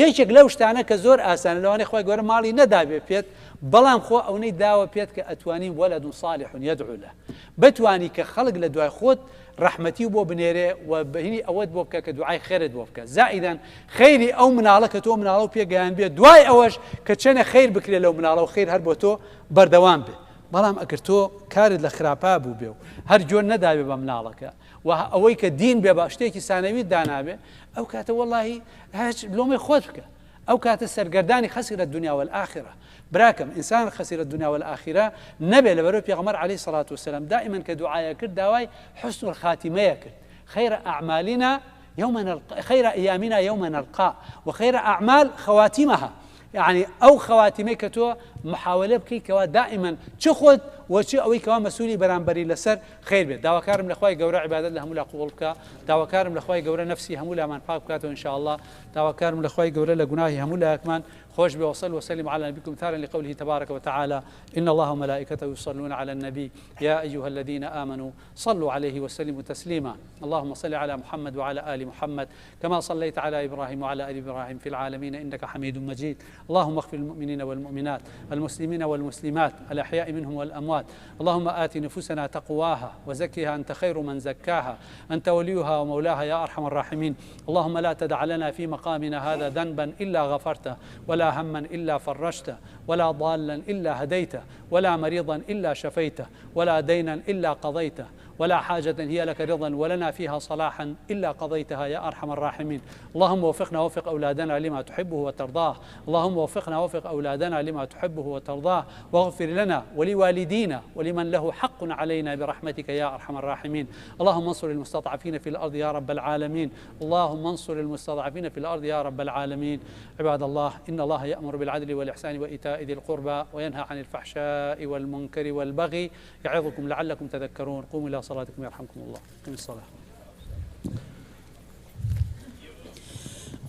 یەکێک لەو شتانە کە زۆر ئاسانە لەوانەیە خوای گەورە ماڵی نەدابێ پێت بەڵام خۆ ئەونەی داوە پێت کە ئەتوانی ولد صالح يدعو له بتوانی کە خەڵک لە دوای خۆت ڕەحمەتی بۆ بنێرێ و بهینی ئەوەت بۆ بکە کە دوعای خێرت بۆ بکە زائیدەن خەیری ئەو مناڵە کە تۆ مناڵە و پێگەیان بێ دوای ئەوەش کە چەنە خەیر بکرێ لەو مناڵە و خەیر هەر بۆ تۆ بەردەوام بێ بەڵام ئەگەر تۆ کارت لە خراپا بووبێ و هەر جۆر نەدابێ بە مناڵەکە و ئەوەی کە دین بێ بە شتێکی سانەویت دانابێ ئەو کاتە وەڵاهی هەچ لۆمەی خۆت بکە ئەو کاتە سەرگەردانی خسر الدنیا والآخرە براکەم ئینسان خسر الدنیا والآخرە نەبێ لەبەرەوەی پێغەمبەر علیه الصلاة والسلام دائما کە دوعایە کرد داوای حسن الخاتمەیە کرد خیر اعمالنا يوم نلقى خير ايامنا يوم نلقى وخير اعمال خواتمها یەعنی ئەو خەواتیمەی کە تۆ محاوەلە بکەی کەوا دائیمەن چ خۆت و چ ئەوەی کەوا مەسولی بەرامبەری لەسەر خەیر بێت داواکارم لە خوای گەورە عیبادەت لە هەموو لا قبوڵ بکا داواکارم لە خوای گەورە نەفسی هەموو لامان پاک بکاتەوە ان شاء اللە داواکارم لە خوای گەورە لە گوناهی هەموو لایەکمان خۆش بێ وصلوا وسلموا على نبيكم امتثالا لقوله تبارك وتعالى إن الله وملائكته يصلون على النبي يا أيها الذين آمنوا صلوا عليه وسلموا تسليما اللهم صل على محمد وعلى آل محمد كما صليت على إبراهيم وعلى آل إبراهيم في العالمين إنك حميد مجيد اللهم اغفر للمؤمنين والمؤمنات المسلمين والمسلمات الأحياء منهم والأموات اللهم آت نفوسنا تقواها وزكها أنت خير من زكاها أنت وليها ومولاها يا أرحم الراحمين اللهم لا تدع لنا في مقامنا هذا ذنبا إلا غفرته ولا هما إلا فرجته ولا ضالا إلا هديته ولا مريضا إلا شفيته ولا دينا إلا قضيته ولا حاجة هي لك رضا ولنا فيها صلاحا إلا قضيتها يا أرحم الراحمين اللهم وفقنا وفق أولادنا لما تحبه وترضاه اللهم وفقنا وفق أولادنا لما تحبه وترضاه واغفر لنا ولوالدينا ولمن له حق علينا برحمتك يا أرحم الراحمين اللهم انصر المستضعفين في الأرض يا رب العالمين اللهم انصر المستضعفين في الأرض يا رب العالمين عباد الله إن الله يأمر بالعدل والإحسان وإيتاء ذي القربى وينهى عن الفحشاء والمنكر والبغي يعظكم لعلكم تذكرون قوموا إلى صلاتكم يرحمكم الله قم الصلاة.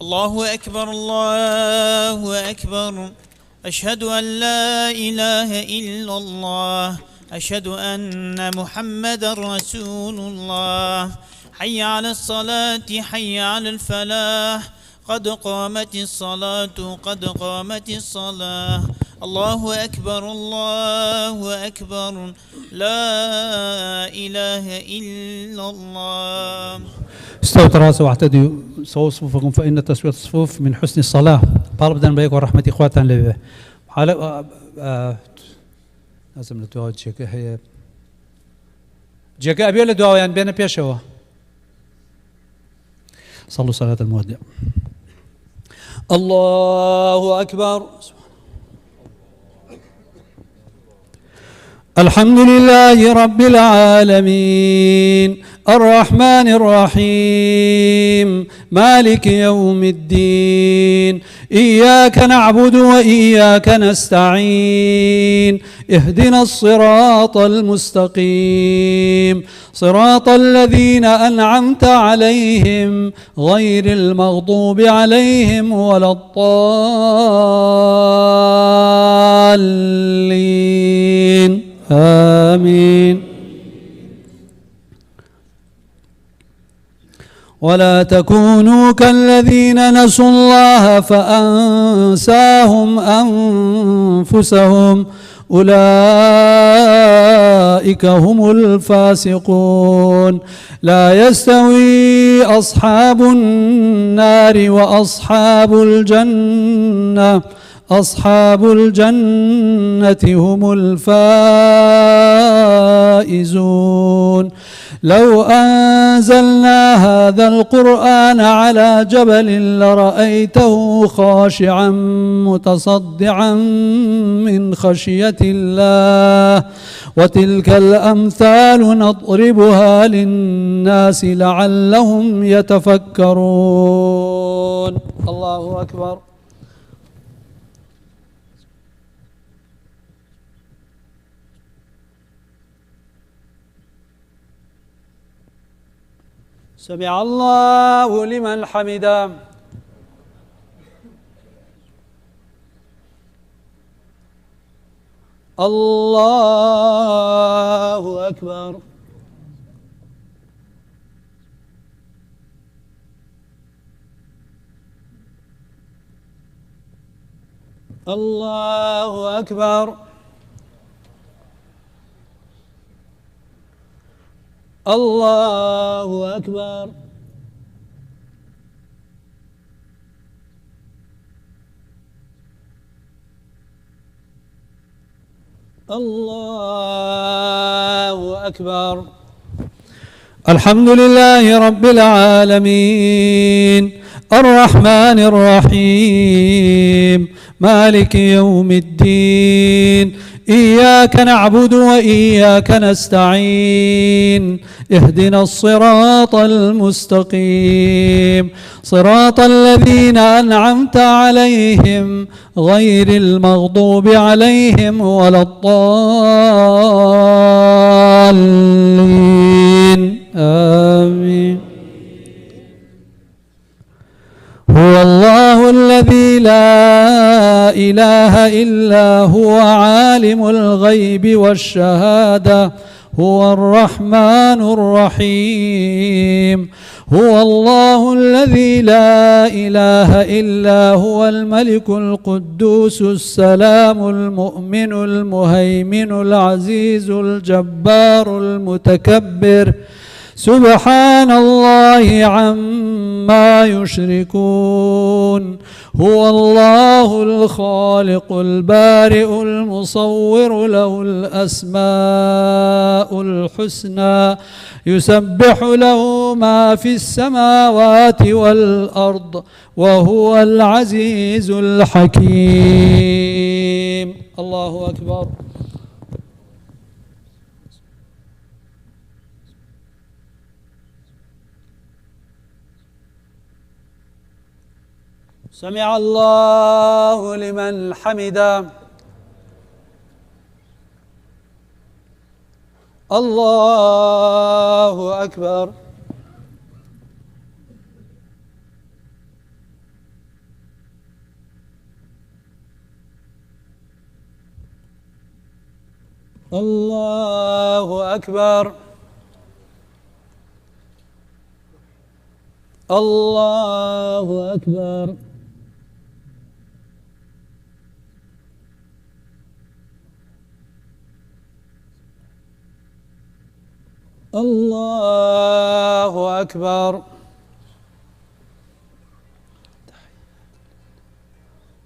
الله أكبر الله أكبر أشهد أن لا إله إلا الله أشهد أن محمدا رسول الله حي على الصلاة حي على الفلاح قد قامت الصلاة قد قامت الصلاة الله أكبر الله أكبر لا إله إلا الله استووا تراصوا واعتدوا سووا صفوفكم فإن تسوية الصفوف من حسن الصلاة. پاڵ بدەن بە یەک و ڕەحمەتی خواتان لێ بێ. حالە نازم لە دواوە جێگە هەیە، جێگە ئەبێ لە دواوەیان بێنە پێشەوە. صلوا صلاة المودع. الله أكبر. الحمد لله رب العالمين الرحمن الرحيم مالك يوم الدين إياك نعبد وإياك نستعين اهدنا الصراط المستقيم صراط الذين أنعمت عليهم غير المغضوب عليهم ولا الضالين آمين. ولا تكونوا كالذين نسوا الله فأنساهم أنفسهم أولئك هم الفاسقون. لا يستوي أصحاب النار وأصحاب الجنة أصحاب الجنة هم الفائزون. لو أنزلنا هذا القرآن على جبل لرأيته خاشعا متصدعا من خشية الله وتلك الأمثال نضربها للناس لعلهم يتفكرون. الله أكبر. سمع الله لمن حمده. الله أكبر. الله أكبر. الله أكبر. الله أكبر. الحمد لله رب العالمين الرحمن الرحيم مالك يوم الدين إياك نعبد وإياك نستعين اهدنا الصراط المستقيم صراط الذين أنعمت عليهم غير المغضوب عليهم ولا الضالين آمين. هو الله الذي لا إله إلا هو عالم الغيب والشهادة هو الرحمن الرحيم. هو الله الذي لا إله إلا هو الملك القدوس السلام المؤمن المهيمن العزيز الجبار المتكبر سبحان الله عما يشركون. هو الله الخالق البارئ المصور له الأسماء الحسنى يسبح له ما في السماوات والأرض وهو العزيز الحكيم. الله أكبر. سمع الله لمن حمده. الله أكبر. الله أكبر. الله أكبر. الله أكبر.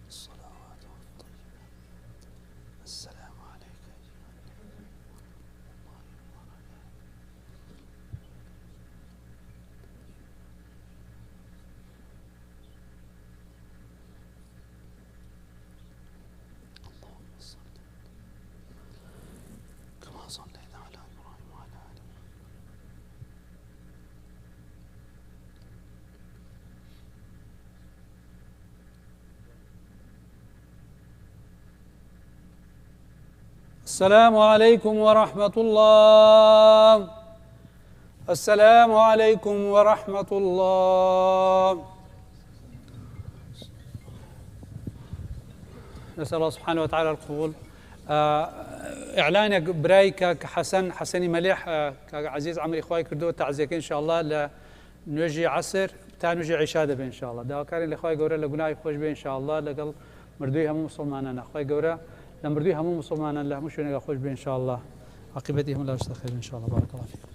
الصلوات والطيبات. السلام عليك اللهم صل كما صليت على إبراهيم وعلى آل. السلام عليكم ورحمة الله. السلام عليكم ورحمة الله. نسأل الله سبحانه وتعالى القبول. ئیعلانێک برای کاک حەسەن حەسەنی مەلیح کاک عەزیز عەمری خوای کردووە تەعزیەکە ان شاء الله لە نوێژی عەسر تا نوێژی عیشا دەبێ ان شاء الله. داواکارین لە خوای گەورە لە گوناهی خۆش بێ ان شاء الله لەگەڵ مردووی هەموو مسلمانان. خوای گەورە لە مردووی هەموو مسلمانان لە هەموو شوێنێکا خۆش بێ ان شاء الله. عاقبەتی هەموو لاش خێر ان شاء الله. بارك الله فيكم.